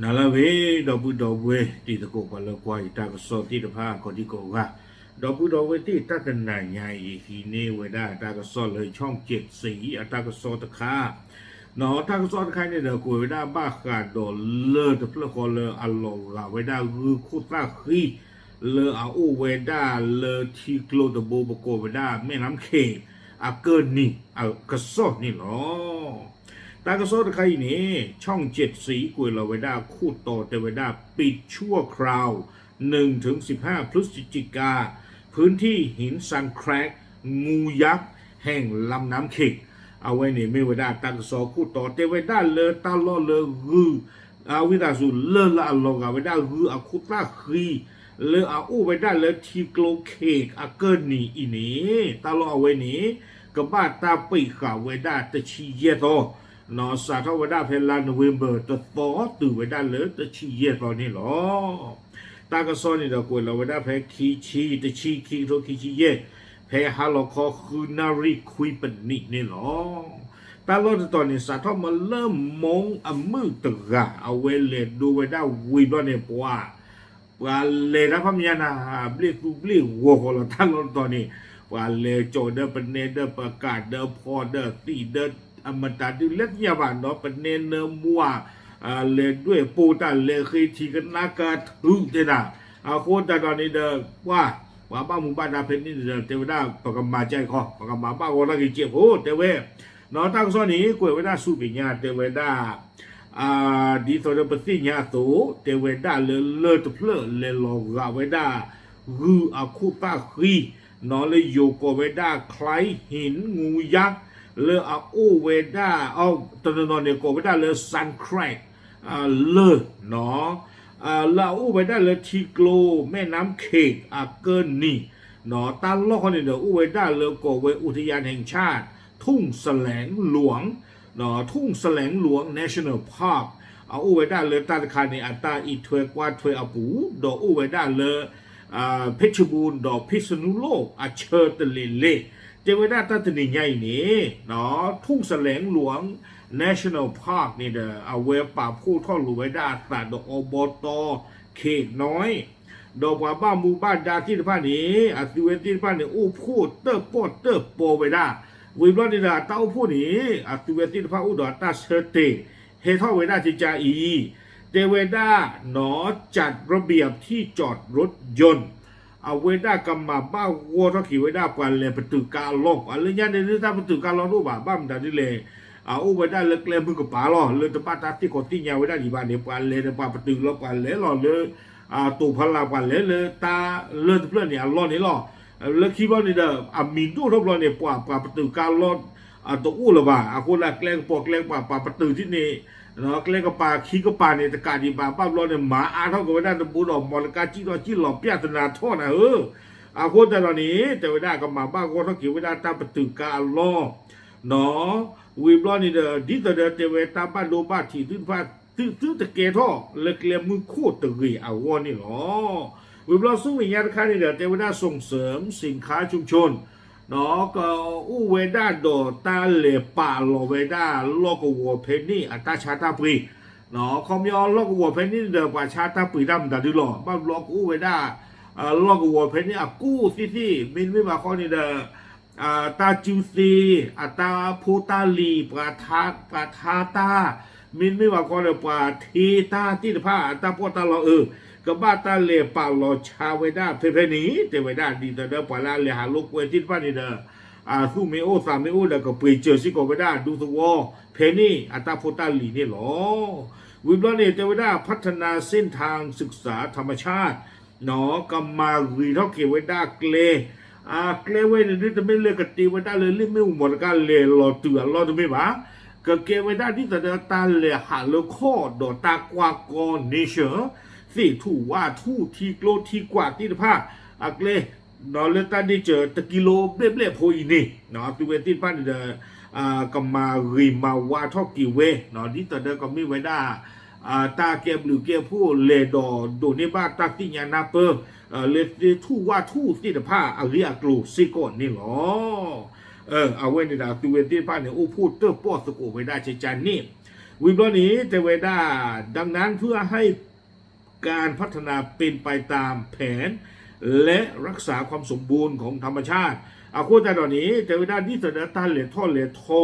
နၤလၢအဂ့ၤ ဒီပုၢ်ဒီဝဲၢ်တံၤသကိး ပှၤလၢကွၢ်ယတၢ်ကစီၣ်သ့ၣ်တဖၣ် ကိးဒံကိးဂၤ, ဒီပုၢ်ဒီဝဲၢ်သ့ၣ် တၢ်တနၤညါအံၤ ဟံးန့ၢ်ဝဲဒၣ်တၢ်ကစီၣ်လၢ ช่องเจ็ดสี အတၢ်ကစီၣ်တခါ, နီၢ် တၢ်ကစီၣ်တခါန့ၣ်ဒီး ကွဲးဝဲဒၣ်ဘၣ်ဃးဒီးလၢၢ်တဖျၢၣ်ဃီလၢအလီၤဂာ်ဝဲဒၣ်ဂုၢ်ခိၣ်သၣ်ဃံ လၢအအိၣ်ဝဲဒၣ်လၢထံကျိတဘိ ပကိးဝဲဒၣ် แม่น้ำเขก အကၢၢ်နံၤအကစီၣ်န့ၣ်လီၤ. တၢ်ကစီၣ်တခါအံၤန့ၣ် ช่องเจ็ดสี ကွဲးလီၤဝဲဒၣ်ခိၣ်တီတဲဝဲဒၣ် ปิดชั่วคราว หนึ่งถึงสิบห้าพฤศจิกา พื้นที่หิน Sand Crag งูยักษ์แห่งลำน้ำเขก အဝဲန့ၣ်မ့ၢ်ဝဲဒၣ်တၢ်ကစီၣ်ခိၣ်တီတဲဝဲဒၣ်လၢတၢ်လီၢ်လၢဂုၢ် ဝံသးစူၤ လၢၢ်လၢအလီၤဂာ်ဝဲဒၣ်ဂုၢ်အခိၣ်သၣ်ဃံ လၢအအိၣ်ဝဲဒၣ်လၢထံကျိ Kake အကၢၢ်နံၤအံၤန့ၣ် တၢ်လီၢ်အဝဲန့ၣ် ကဘၣ်တၢ်ပိတ်ဃာ်ဝဲဒၣ်တဆံယဲၢ်သီ နီၢ် စးထီၣ်ဝဲဒၣ်ဖဲလါ November တသီ တုၤဝဲဒၣ်လၢတဆံယဲၢ်သီန့ၣ်လီၤ. တၢ်ကစီၣ်န့ၣ်ဒီးကွဲးလီၤဝဲဒၣ်ဖဲခံဆံ တဆံ ခံကထိခံဆံယဲၢ် ဖဲဟါလီၤခီဃုနၣ်ရံၣ်ခွံပနံးန့ၣ်လီၤ. တၢ်လီၢ်တတီၤန့ၣ် စးထီၣ်မ့ၢ်လၢမိၢ်အမုၣ်တဂၤ အဝဲလဲၤဒိဝဲဒၣ်ဝံၤဘျီန့ၣ် ပှၤ ပှၤလဲၤတၢ်ဖးမညါနၤ ဘျ့ၣ်သူဘျ့ၣ်ဂီၤဃီလီၤ တၢ်လီၢ်တတီၤန့ၣ် ပှၤလဲၤကၠီၤဒီးပနဲဒီးပကးဒီးဖီဒီးသံးဒီး အမတၤဒုးလဲၣ်သ့ၣ်ညါဘၣ် ဒီးပနဲနၢမူၤ လဲၤဒွဲၣ်ပိၢ်တၢ်လဲၤဃ့ထံကနါကထုးတဲဒၣ် အဃိသတးဒီးန့ၣ်ဒီး ပှၤ ပှၤဘၣ်မူဘၣ်ဒါဖဲန့ၣ်ဒီး တဲဝဲဒၣ် ပကမၤကဲခီ ပကမၤဘၣ်ဂီၢ်ထီၣ်က့ၤကဲးဖိ တဲဝဲ နီၢ် တၢ်ကစီၣ်န့ၣ် ကွဲးဝဲဒၣ်ဆူမဲာ်ညါ တဲဝဲဒၣ် ဒ်သိးဒီးပသ့ၣ်ညါအသိး တဲဝဲဒၣ်လၢလၢၢ်တဖျၢၣ်လဲၤလီၤဂာ်ဝဲဒၣ် ဂုၢ်အခိၣ်သၣ်ဃံ နီၢ် လၢယိၤကိးဝဲဒၣ် คล้ายหินงูยักษ์ လၢအအိၣ်ဝဲဒၣ် တနီၤနီၤန့ၣ် ကိးဝဲဒၣ်လၢ Sand Crag လၢၢ် နီၢ် လၢအအိၣ်ဝဲဒၣ်လၢထံကျိ แม่น้ำเขก အကၢၢ်နံၤ နီၢ် တၢ်လီၢ်ဃီန့ၣ်ဒီး အိၣ်ဝဲဒၣ်လၢကိးဝဲ อุทยานแห่งชาติทุ่งแสลงหลวง နီၢ် ทุ่งแสลงหลวง National Park အအိၣ်ဝဲဒၣ်လၢတၢ်တခါန့ၣ် အတၢ်အံးထွဲကွၢ်ထွဲအပူၤ ဒီးအိၣ်ဝဲဒၣ်လၢ เพชรบูรณ์ ဒီး พิษณุโลก အဆၢတလဲၤလဲၤ တဲဝဲဒၣ်တၢ်တနံၤညါအံၤန့ၣ် ทุ่งแสลงหลวง National Park န့ၣ်ဒီး အဝဲပာ်ဖှိၣ်ထီၣ်လိာ်ဝဲဒၣ်အသးဒီး อบต. เขตน้อย ဒီးပှၤဘၣ်မူဘၣ်ဒါသ့ၣ်တဖၣ်န့ၣ် အသုဝဲသ့ၣ်တဖၣ်န့ၣ် အိၣ်ဖှိၣ်တၢၣ်ပီၣ်တၢၣ်ပီဝဲဒၣ် ဝံၤဘျီန့ၣ်ဒီး အတၢ်အိၣ်ဖှိၣ်န့ၣ် အသုဝဲသ့ၣ်တဖၣ်အိၣ်ဒီးအတၢ်ဆၢတဲာ် ဟဲထီၣ်ဝဲဒၣ်ကကါအံၤ တဲဝဲဒၣ် နီၢ် จัดระเบียบที่จอดรถยนต์ အဝဲဒၣ်ကမၤဘၣ်ဂီၢ်ထီၣ်က့ၤဝဲဒၣ်ပှၤလဲၤပတုာ်ကါအလီၢ် ပှၤလၢညါန့ၣ် လၢတၢ်ပတုာ်ကါလီၢ်တအိၣ်ဘၣ် ဘၣ်မတၤဒ်လဲၣ် အအိၣ်ဝဲဒၣ်လၢကျဲမုၢ်ကပၤလီၤ လၢတဘၣ်တၢ်သ့ၣ်ခီသ့ၣ်ညါဝဲဒၣ်ဒံးဘၣ်န့ၣ် ပှၤလဲၤဒီးပှၤပတုာ်လီၤ ပှၤလဲၤလီၤလၢ တိာ်ဖီလာ် ပှၤလဲၤလၢတၢ်လၢၢ်တဖျၢၣ်န့ၣ်အလီၢ်န့ၣ်လီၤ. လၢခံဘျီန့ၣ်ဒီး အမံၤဒိၣ်ထီၣ်ဘျီန့ၣ် ပှၤ ပှၤပတုာ်ကါလီၢ် တအိၣ်လၢၤဘၣ် အဃိလၢကျဲကပီၤကျဲကပၤ ပှၤပတုာ်ထံၣ်န့ၣ် ကျဲကပၤခံကပၤန့ၣ် တကးဒံးဘၣ် ဘၣ်ဘျီန့ၣ် မၤအါထီၣ်က့ၤဝဲဒၣ်တဘိဒီး မီၢ်လကါစံၣ်ထီၣ်စံၣ်လီၤ ပြဿနာထီၣ်နၤဧၢ အဃိသတးဒီးန့ၣ် တဲဝဲဒၣ်ကမၤဘၣ်ဂီၢ်ထီၣ်က့ၤဝဲဒၣ်တၢ်ပတုာ်ကါအလီၢ် နီၢ် ဝံၤဘျီန့ၣ်ဒီး ဒ်သိးဒီးတဲဝဲတၢ်ဘၣ်ဒိဘၣ်ထံးသုတဖၣ် သုသုတကဲထီၣ်လၢကျဲမုၢ်ခိၣ်တဂ့ၤအဂီၢ်န့ၣ်လီၤ. ဝံၤဘျီဆူမဲာ်ညါတခါန့ၣ်ဒီး တဲဝဲဒၣ် ส่งเสริมสินค้าชุมชน နီၢ် ကအိၣ်ဝဲဒၣ်ဒီးတၢ်လဲၤပာ်လီၤဝဲဒၣ်လီၢ်ကဝီၤဖဲန့ၣ် အတၢ်ဆါတၢ်ပှ့ၤ နီၢ် ခီပညီလီၢ်ကဝီၤဖဲန့ၣ်ဒီး ပှၤဆါတၢ်ပှ့ၤတၢ်မတၤဒုလီၤ ဘၣ်ဘျီကအိၣ်ဝဲဒၣ် လီၢ်ကဝီၤဖဲန့ၣ်အကိၣ်သ့ၣ်သ့ၣ် မ့တမ့ၢ်ဘၣ်ဃီန့ၣ်ဒီး တၢ်စုသ့ အတၢ်ဖိတၢ်လံၤ ပှၤထါ ပှၤထါတၢ် မ့တမ့ၢ်ဘၣ်ဃီဒီး ပှၤထ့တၢ်သ့ၣ်တဖၣ် အတၢ်ပီးတၢ်လီအၢ ကဘၣ်တၢ်လဲၤပာ်လီၤဆါဝဲဒၣ်ဖဲဖဲန့ၣ် တဲဝဲဒၣ်ဒ်သိးဒီးပှၤလၢအလဲၤဟးလိာ်ကွဲသ့ၣ်တဖၣ်န့ၣ်ဒီး အသူၣ်မ့ၢ်အိၣ်သးမ့ၢ်အိၣ်ဒီးကပှ့ၤစၢၤစ့ၢ်ကီးဝဲဒၣ်အဒူသဝီ ဖဲန့ၣ်အတၢ်ဖိတၢ်လံၤန့ၣ်လီၤ. ဝံၤဘျီန့ၣ် တဲဝဲဒၣ် พัฒนาเส้นทางศึกษาธรรมชาติ နီၢ် ကမၤဂ့ၤထီၣ်က့ၤဝဲဒၣ်ကျဲ အကျဲဝဲန့ၣ်ဒ်တမ့ၢ်လၢကတ့ဝဲဒၣ်လၢလ့ၣ်မ့ၣ်အူမီၢ်တကါလဲၤလီၤတုၤအလီၢ်တမ့ၢ်ဘၣ် ကကဲဝဲဒၣ်ဒ်သိးဒီးတၢ်လဲၤဟးလၢခီၣ်ဒီးတၢ်ကွၢ်ကီ nature သ့ၣ်ထူၣ်ဝၣ်ထူၣ်ထံကျိထံကွာ်သ့ၣ်တဖၣ် အကျဲ ဒီးလၢတၢ်ဒ့ၣ်စၢၤတကံလိဘျဲၣ်ဘျဲၣ်ဖိအံၤန့ၣ် အသုဝဲသ့ၣ်တဖၣ်န့ၣ်ဒီး ကမၤဂ့ၤမၤဝါထီၣ်က့ၤဝဲ ဒ်သိးဒီးကမ့ၢ်ဝဲဒၣ် တၢ်ကဲဘျုးကဲဖှိၣ်လဲၤဒီးဒိးန့ၢ်ဘၣ်တၢ်သ့ၣ်ညါနၢ်ပၢၢ် လၢသ့ၣ်ထူၣ်ဝၣ်ထူၣ်သ့ၣ်တဖၣ်အဂ့ၢ်အကျိၤစ့ၢ်ကီးန့ၣ်လီၤ. အဝဲန့ၣ်ဒီးအသုဝဲသ့ၣ်တဖၣ်န့ၣ် အိၣ်ဖှိၣ်တၢၣ်ပီၣ်သကိးဝဲဒၣ်ကကါန့ၣ် ဝံၤဘျီန့ၣ် တဲဝဲဒၣ် ดังนั้นเพื่อให้การพัฒนาเป็นไปตามแผนและรักษาความสมบูรณ์ของธรรมชาติ အဃိသတးဒီးန့ၣ် တဲဝဲဒၣ်ဒ်သိးဒီးတၢ်လဲၤထီၣ်လဲၤထီ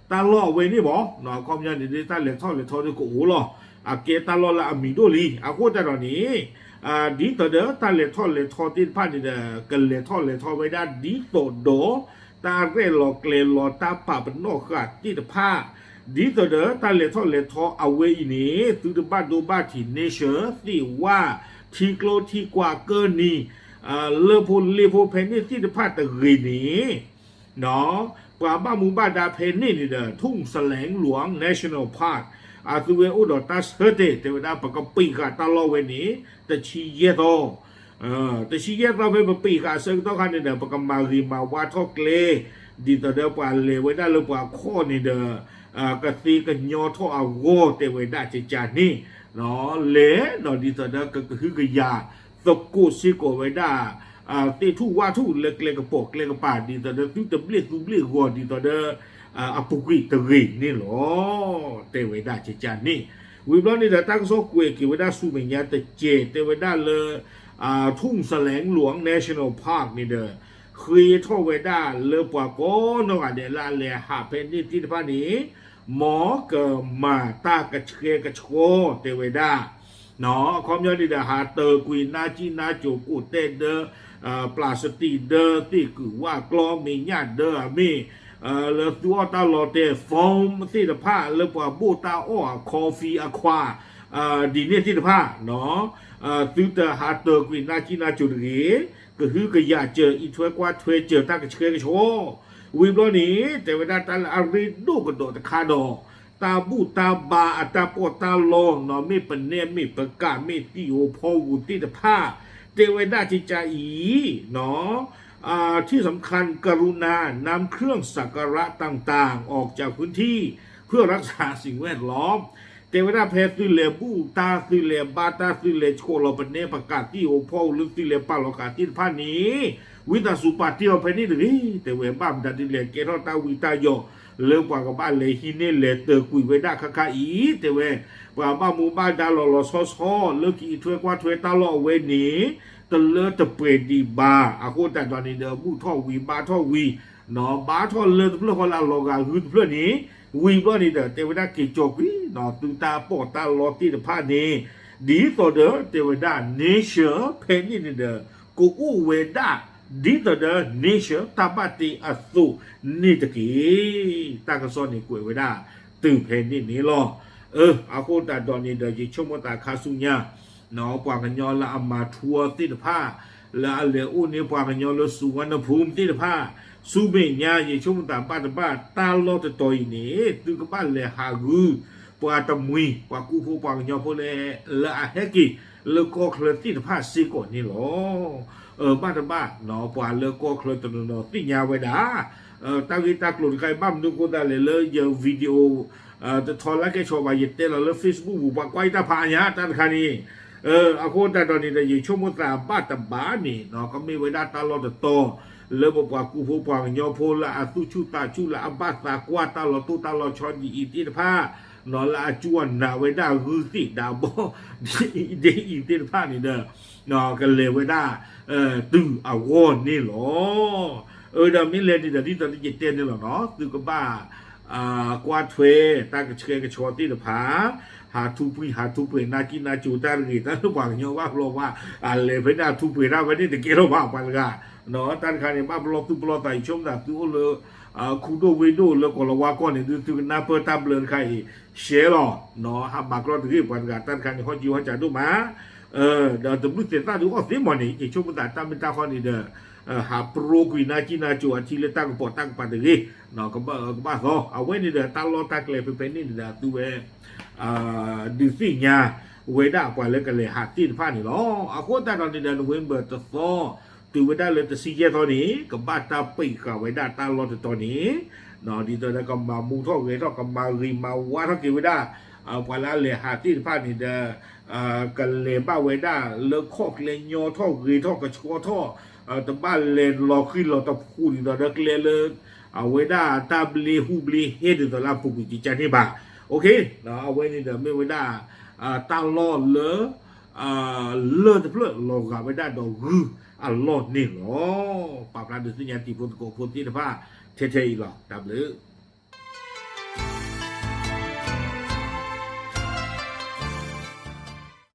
တၢ်လီၢ်အဝဲန့ၣ်ဘၣ် အခီပညီန့ၣ် တၢ်လဲၤထီၣ်လဲၤထီဒ်ကအိၣ်လီၤ. အကဲတၢ်လီၢ်လၢအမံၤဒိၣ်လံ အဃိသတးဒီးန့ၣ် ဒ်သိးဒီးတၢ်လဲၤထီၣ်လဲၤထီသ့ၣ်တဖၣ်န့ၣ်ဒီး ကလဲၤထီၣ်လဲၤထီဝဲဒၣ်ဒ်သိးဒီး တၢ်ရဲၣ်လီၤကျဲၤလီၤတၢ်ပာ်ပနီၣ်ဃာ်သ့ၣ်တဖၣ် ဒ်သိးဒီးတၢ်လဲၤထီၣ်လဲၤထီအဝဲအံၤန့ၣ် သုတဘၣ်ဒိဘၣ်ထံး nation သ့ၣ်ဝၣ် ထံကျိထံကွာ်ကၢနံၤ လၢဖိလ့ဖိဖဲန့ၣ်သ့ၣ်တဖၣ်တဂ့ၤန့ၣ် ပှၤဘၣ်မူဘၣ်ဒါဖဲန့ၣ်န့ၣ်ဒီး ထူၣ်စလဲၣ်လွမ် National Park အသုဝဲအိၣ်ဒီးတၢ်ဆၢတဲာ် တဲဝဲဒၣ် ပကပံးဃာ်တၢ်လီၢ်ဝဲန့ၣ် တဆံယဲၢ်သီ တဆံယဲၢ်သီဖဲပပံးဃာ်အဆၢကတီၢ်ခါန့ၣ်ဒီး ပကမၤဂ့ၤမၤဝါထီၣ်ကျဲ ဒ်သိးဒီးပှၤလဲၤဝဲဒၣ်လၢပှၤခီၣ်န့ၣ်ဒီး ကသ့ကညီထီၣ်အဂီၢ် တဲဝဲဒၣ်ကကန့ၣ် လဲၤဒီးဒ်သိးဒီးကကဟုကယာ်သကိးစ့ၢ်ကီးဝဲဒၣ် သ့ၣ်ထူၣ်ဝၣ်ထူၣ်လၢကျဲကပိာ်ကျဲကပၤ ဒ်သိးဒီးသုတဘျ့ၣ်သူဘျ့ၣ်ဂီၤ ဒ်သိးဒီး အပူၤကွံာ်တဂ့ၤန့ၣ်လီၤ တဲဝဲဒၣ်ကကန့ၣ်. ဝံၤဘျီန့ၣ်ဒီး တၢ်ကစီၣ်ကွဲးက့ၤဝဲဒၣ်ဆူမဲာ်ညါတစဲး တဲဝဲဒၣ်လၢ ထူၣ်စလဲၣ်လွမ် National Park န့ၣ်ဒီး ဃ့ထီၣ်ဝဲဒၣ်လၢပှၤကိးနီၢ်ဂၤဒဲးလၢအလဲၤဟးဖဲန့ၣ်သ့ၣ်တဖၣ်န့ၣ် မ်ကမၤတၢ်ကဆှဲကဆှီ တဲဝဲဒၣ် အခီပညီန့ၣ်ဒီး ဟးတၢၤကွံာ်နါကံၣ်နါကိၤကိးတဲဒၢ ပျၢ်စတံးဒၢ သ့ၣ်ကုာ်ဝၣ်ကျီ မဲာ်ညၣ်ဒၢအမ့ၢ် လၢသုအီၣ်တၢ်လီတဲ foam သ့ၣ်တဖၣ် လၢပှၤဘိၣ်တၢ်အီၣ်အ coffee အခွး ဒ်န့ၣ်သ့ၣ်တဖၣ် သုတဟးတၢၤကွံာ်နါကံၣ်နါကိၤတဂ့ၤ ကဟုကယာ်စၢၤ အံးထွဲကွၢ်ထွဲစၢၤ တၢ်ကဆှဲကဆှီ ဝံၤဘျီန့ၣ် တဲဝဲဒၣ်တၢ်လၢအရ့ဒိၣ်ကဒီးတခါဒီး တၢ်ဘူၣ်တၢ်ဘါအတၢ်ပီးတၢ်လီ မ့ၢ်ပနဲမ့ၢ်ပကးမ့ၢ်သံၣ်ဧိၤဖီဧိၤသ့ၣ်တဖၣ် တဲဝဲဒၣ်ကကအံၤ ที่สำคัญกรุณานำเครื่องสักการะต่างๆออกจากพื้นที่เพื่อรักษาสิ่งแวดล้อม တဲဝဲဒၣ်ဖဲသုလဲၤဘူၣ်တၢ်သုလဲၤဘါတၢ်သုလဲၤဆှိးလီၤ ပနဲပကးသံၣ်ဧိၤဖီဧိၤလၢသုလဲၤပာ်လီၤဃာ်သ့ၣ်တဖၣ်န့ၣ် ဝံသးစူၤပာ်တ့ၢ်အီၤဖဲန့ၣ်တဂ့ၤ တဲဝဲဘၣ်မတၤဒ်လဲၣ် ကဲထီၣ်တၢ်ဝံတၢ်ယိး လၢပှၤကဘၣ်လဲၤဟံးန့ၢ်လဲၤတၢၤကွံာ်ဝဲဒၣ်ခါခါအံၤ တဲဝဲ ပှၤဘၣ်မူဘၣ်ဒါလီၤလီၤဆီဆီ လၢကအံးထွဲကွၢ်ထွဲတၢ်လီၢ်အဝဲန့ၣ် တလၢတပှဲၤဒံးဘၣ် အဃိသတးဒီးန့ၣ်ဒီး ဘူၣ်ထီၣ်ဝံၤဘါထီၣ်ဝံၤ ဘါထီၣ်လၢတဖျၢၣ်ဃီလၢအလီၤဂာ်ဂုၢ်တဖျၢၣ်န့ၣ် ဝံၤဘျီန့ၣ်ဒီး တဲဝဲဒၣ်က့ၤကၠီၤကွံာ် သုတၢ်ပီးတၢ်လီသ့ၣ်တဖၣ်န့ၣ် ဒ်သိးဒီးတဲဝဲဒၣ် nation ဖဲန့ၣ်န့ၣ်ဒီး ကအိၣ်ဝဲဒၣ် ဒ်သိးဒီး nation တၢ်ဘၣ်တ့အသိးန့ၣ်တက့ၢ်. တၢ်ကစီၣ်န့ၣ်ကွဲးဝဲဒၣ်တုၤဖဲန့ၣ်န့ၣ်လီၤ. အဃိသတးဒီးန့ၣ်ဒီး ယဆိကမိၣ်သးခါဆူညါ ပှၤကညီလၢအမၤထူအီၤသ့ၣ်တဖၣ် လၢအလဲၤအိၣ်န့ၢ်ပှၤကညီလၢ Suvarnabhumi သ့ၣ်တဖၣ် ဆူမဲာ်ညါ ယဆိကမိၣ်သးဘၣ်တဘၣ်တၢ်လီၢ်တတီၤအံၤန့ၣ် သုကဘၣ်လဲၤဟးဂုာ် ပှၤတမှံၤ ပှၤကူဖိပှၤကညီဖိလၢ လၢအဟဲက့ၤ လၢကီၢ်ချၢသ့ၣ်တဖၣ်စ့ၢ်ကီးန့ၣ်လီၤ. ဘၣ်တဘၣ် ပှၤလၢကီၢ်ချၢတနီၤနီၤသ့ၣ်ညါဝဲဒၣ် တၢ်ဂ့ၢ်တၢ်ကျိၤတခါအံၤ ဘၣ်မနုၤအဃိသတးလဲၣ် လၢယ video တထီလၢကဲဆီဘၣ် ယတဲလီၤလၢ Facebook ပူၤ ပှၤကွၢ်ယတၢ်ဖးအါညါ တၢ်တခါန့ၣ် အဃိသတးဒီးန့ၣ်ဒီး ယဆိကမိၣ်သးဘၣ်တဘၣ်န့ၣ် ကမ့ၢ်ဝဲဒၣ်တၢ်လီၢ်တတီၤ လၢပပှၤကူဖိပှၤကညီဖိလၢအသူၣ်ဆူၣ်သးဆူၣ်လၢအဘၣ်သးကွၢ်တၢ်လီၤတိၢ်တၢ်လီၤဆီဒ်အံၤသ့ၣ်တဖၣ် လၢအစူၢ်အနာ်ဝဲဒၣ်ဂုၢ်သ့ၣ်ဒၣ်ဘီ ဒ်အံၤသ့ၣ်တဖၣ်န့ၣ်ဒီး ကလဲၤဝဲဒၣ် တုၤအဂီၢ်န့ၣ်လီၤ. အၢ ဒီးမ့ၢ်လဲၤဒ်ဒီး ဒ်သိးယတဲန့ၣ်လီၤနီၤ သုကဘၣ် ကွၢ်ထွဲတၢ်ကဆှဲကဆှီသ့ၣ်တဖၣ် ဟးထူပှံၤ ဟးထူပှဲၤ နၢ်ကံၣ်နၢ်ကိၤတၢ်တဂ့ၤ တၢ်လၢပှၤကညီဘၣ်ဘျီဘၣ် အလဲၤဖဲန့ၣ် အထူပှဲၤတၢ်ဖဲန့ၣ် တကဲထီၣ်ဘၣ်ပှၤတဂၤ တၢ်တခါန့ၣ် ဘၣ်ပလီၢ်သူၣ်ပလီၢ်သး ယဆိကမိၣ်သးသုအိၣ်လၢ ခူဒိၣ်ဝ့ၢ်ဒိၣ်လၢကီၢ်လီၤဝါကီၢ်န့ၣ် ဒုးသုကနၢ်ပၢၢ်တၢ်ဘျၢတခါအံၤ ရှဲလီၤ ဟးမၤကြီတဂ့ၤပှၤတဂၤ တၢ်တခါန့ၣ် ဟီၣ်ကၠံဟီၣ်ကၠးဒိၣ်မး ဒီးတဘျုးသဲးသၣ်ဒုးအီၣ်သ့မီၢ်န့ၣ် ယဆိကမိၣ်သးတၢ်မ့ၢ်တၢ်ဃီန့ၣ်ဒီး ဟးပြိကွံာ်နၢ်ကံၣ်နၢ်ကိၤအထံလၢတၢ်ကပိာ်တၢ်ကပၤတဂ့ၤ ကဘၣ်သီ အဝဲန့ၣ်ဒီး တၢ်လီၢ်တၢ်ကျဲဖဲဖဲန့ၣ်န့ၣ်ဒီး သုဝဲ ဒုးသ့ၣ်ညါဝဲဒၣ်ပှၤလၢကလဲၤဟးသ့ၣ်တဖၣ်န့ၣ်လီၤ. အဃိသတးဒီးန့ၣ်ဒီး November တသီ တုၤဝဲဒၣ်လၢတဆံယဲၢ်သီန့ၣ် ကဘၣ်တၢ်ပံးဃာ်ဝဲဒၣ်တၢ်လီၢ်တတီၤန့ၣ် ဒ်သိးဒီးကမၤမူထီၣ်ဂဲၤထီၣ် ကမၤဂ့ၤမၤဝါထီၣ်က့ၤဝဲဒၣ် ပှၤလၢအလဲၤဟးသ့ၣ်တဖၣ်န့ၣ်ဒီး ကလဲၤဘၣ်ဝဲဒၣ်လၢခီၣ်ကျဲညီထီၣ်ဂ့ၤထီၣ်ကဆှီထီၣ် တဘၣ်လဲၤလီၤဃံလီၤတဖှူဒ်သိးဒီးကျဲလၢ အဝဲဒၣ်တၢ်ဘျ့ဟူးဘျ့ဟဲဒ်သိးလၢအပူၤကွံာ်ကကန့ၣ်ဘၣ်. အဝဲန့ၣ်ဒီးမ့ၢ်ဝဲဒၣ် တၢ်လီၢ်လၢ လၢၢ်တဖျၢၣ်လီၤဂာ်ဝဲဒၣ်ဒီးဂုၢ်အလီၢ်န့ၣ်လီၤ. ပာ်ဖျါဒုးသ့ၣ်ညါတံၤဖိသကိးဖိသ့ၣ်တဖၣ် ထဲထဲအံၤလီၤ. တၢ်ဘျုး